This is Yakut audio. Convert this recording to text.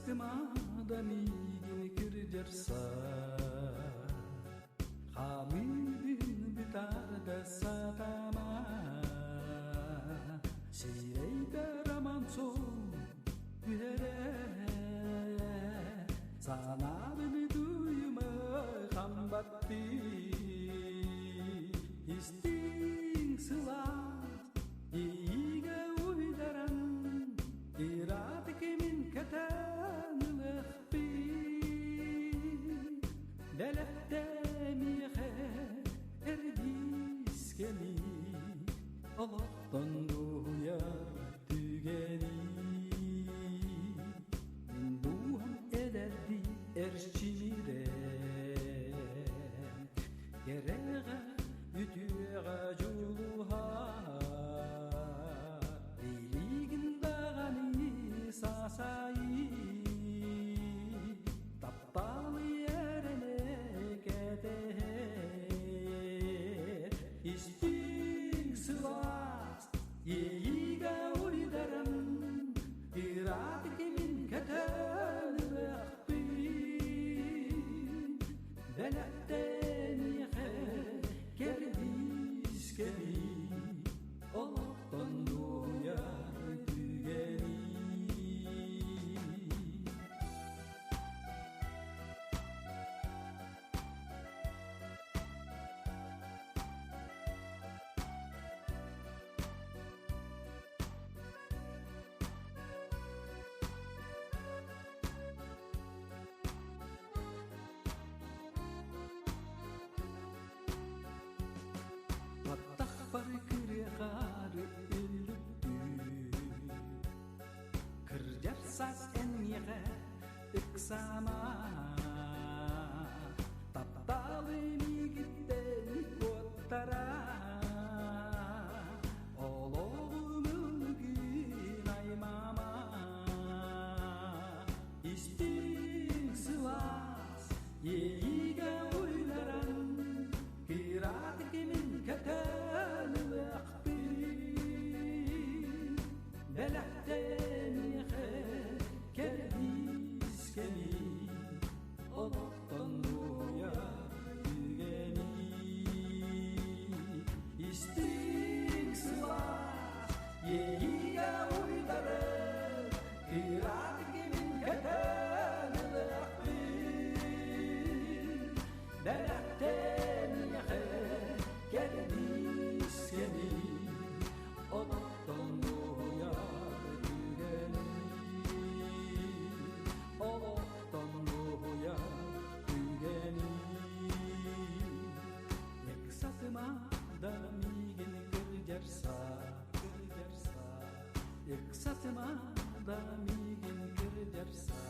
Ыксатыма да миигин кырдьарса, Хаамыыбын бытаарда сатама, Сирэйбэр аман суол түһэрэ, Санаабын дуйума хамбаттыы, Истиҥ сылаас иигэ уйдаран, Ыраатык мин кэтэн ылыахпын, Бэлэхтэмиэхэ эрдиис кэми, Олохтон дуоһуйар түгэни. Мин дууһам эдэрдии эрчимирэ, Кэрэҕэ, үтүөҕэ дьулуһар. Билигин даҕаны саасайыы, Тапталы эрэнэ кэтэһэр. Истиҥ сылаас иэйиигэ уйдаран, Ыраатык мин көтөн ылыахпын. Бэлэхтэниэхэ кэрдиис кэми, Олохтон дуоһуйар түгэни. Баттахпар кырыахаары үллүктүү, Кырдьар саас эн миэхэ ыксаама, Тапталы миигиттэн куоттара, Олоҕум ыллыгын аймаама. Истиҥ сылаас иэйиигэ уйдаран, Кыраатык мин көтөн ылыахпын. Бэлэхтэниэхэ кэрдиис кэми, Олохтон дуоһуйар түгэни. Истиҥ сылаас иэйиигэ уйдаран, Кыраатык мин көтөн ылыахпын. Бэлэхтэниэхэ кэрдиис кэми, Олохтон дуоһуйар түгэни. Олохтон дуоһуйар түгэни. Ыксатыма да миигин кырдьарса, кырдьарса. Ыксатыма да миигин кырдьарса.